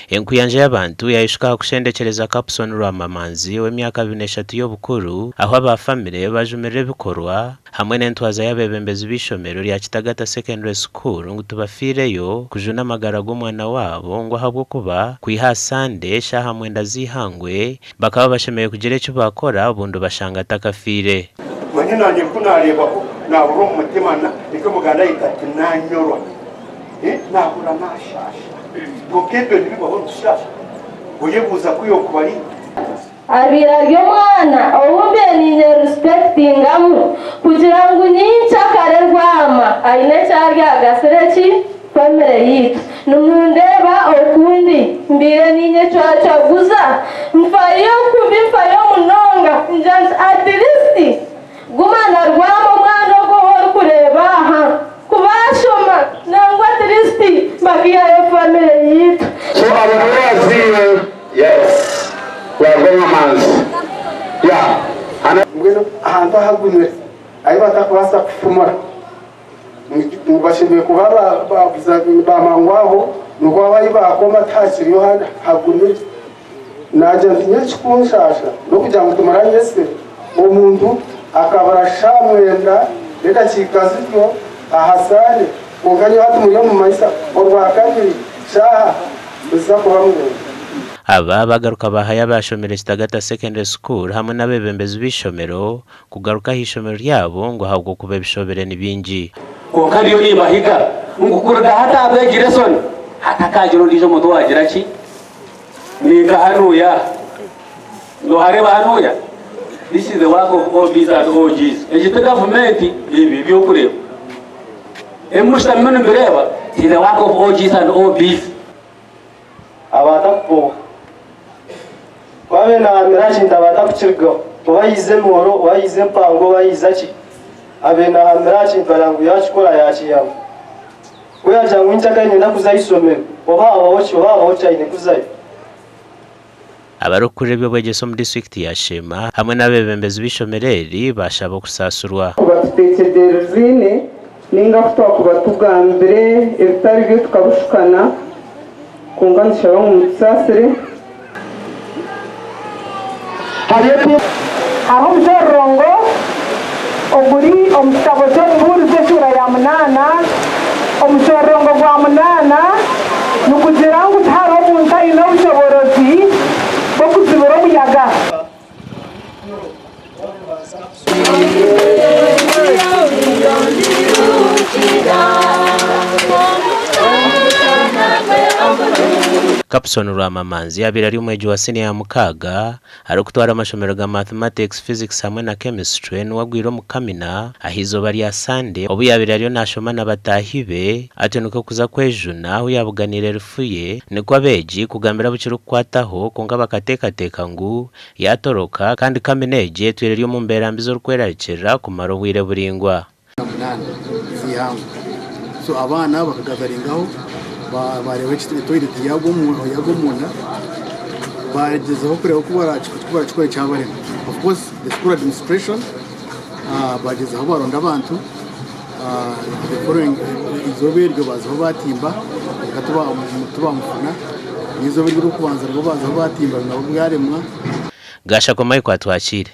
Enkuyanja y'abantu yayishuka aha kushendekyereza Kapson Rwamamanzi ow'emyaka 23 y'obukuru ahu aba famire bajumirira ebikorwa hamwe n'entwaza y'abeebembezi b'eishomero rya Kitagata Secondary School ngu tibafiireyo kujuna amagara g'omwana waabo ngu ahabw'okuba kwiha aha Sande eshaaha mwenda z'eihangwe bakaba bashemereire kugira eki baakora obundi bashanga atakafiire. Manya naanye ku naareebaho naahurira omu mutima nikwo Omuganda ayeta ati naanyorwa, naahurira naashaasha. Kwonka ebyo nibibaho nitushaasha, oyebuuza ku yookuba ari. Abaire ari omwana ou mbaire ninye respectingamu kugira ngu nyinkya kare rwama aine eki aryagasire ki family yaitu. Nimundeeba oku ndi mbaire ninyecwacaguza nfayo kubi nfayo munonga ngira nti at least guma na rwama omwana ogu ou orikureeba aha kuba ashoma nangwa at least bakihayo family yaitu. So abo nibo bazaire. Yes Rwagongamanzi yeah ana. Mbwenu ahantu ahagumire ahu batakubaasa kufumura ngu bashemereire kuba bamangu aho nikwo ahu ahu baakoma tihakiriyo ahandi hagumire. Naagira nti nyowe ekirikunshasha n'okugira ngu timuranyetsire omuntu akabura shaaha mwenda n'edakiika zityo aha Sande kwonka nyowe hati muri omu maisha orwakabiri shaaha niziza kuba mwenda. Aba bagaruka bahayo abashomire Kitagata Secondary School hamwe n'abebembezi b'eishomero kugaruka ah'eishomero ryabo ngu ahabw'okuba ebishobire ni bingi. Kwonka ndiyo nimbahiga ngu kuruga hati ahabw'egi lesson hatakaagira ondiijo muntu owaagira ki? Ninka hanuya. Noohareeba hanuya? This is the work of OBs and OGs. Egi ti gavumenti, ebi eby'okureeba. Ebi mushutamimu nimubireeba? It is the work of OGs and OBs. Aba atakupowa. Ku abaire naahamira aha kintu aba atakukirugaho. Oba yaiza emihoro, oba yaiza empango, oba yaiza ki, abaire naahamira aha kintu areba ngu yaakikora yaakiihamu. Ku yaagira ngu nyenkyakare niinyenda kuza aha ishomero, oba haabaho ki, oba haabaho ki aine kuzayo. Abarikukurira eby'obwegyese omu disiturikiti ya Sheema hamwe n'abeebembezi b'eishomero eri baashaba okusaasirwa. Kuba tutekyegyererizaine ninga ku twakuba tugambire ebitari byo tukabushukana, kwonka nitushaba ngu mutusaasire. Hariho omushororongo oguri omu kitabo ky'Omubuurizi eshuura ya munaana. Omushororongo gwa munaana nigugira ngu tihariho muntu aine obushoboorozi bw'okuzibira omuyaga. Kapson Rwamamanzi abaire ari omwegi wa siniya ya mukaaga arikutwara amashomero ga Mathematics, Physics hamwe na Chemistry niwe agwire omu kamina aha izooba rya Sande obu yaabaire ariyo naashoma na bataahi be atyo nikwo kuza kwejuna ahu yaabuganiire rufu ye nikwo abeegi kugambira abu kirikukwataho kwonka bakateekateeka ngu Yaatoroka, kandi kamina egi etwire eri omu mbeera mbi z'orikwerarikirira kumara obwire buraingwa. Munaana z'eihangwe so abaana bakagazaringaho bareeba toilet yagwa omunda bagyezaho kureeba oku barakikora kyabarema of course the school administration bagyezaho baronda abantu the following eizooba eryo bazaho batimba kwonka tibamufuna n'eizooba ery'okubanza nabwo bazaho batimba nabwo bwaremwa. Gashakwa Michael Atwakiire.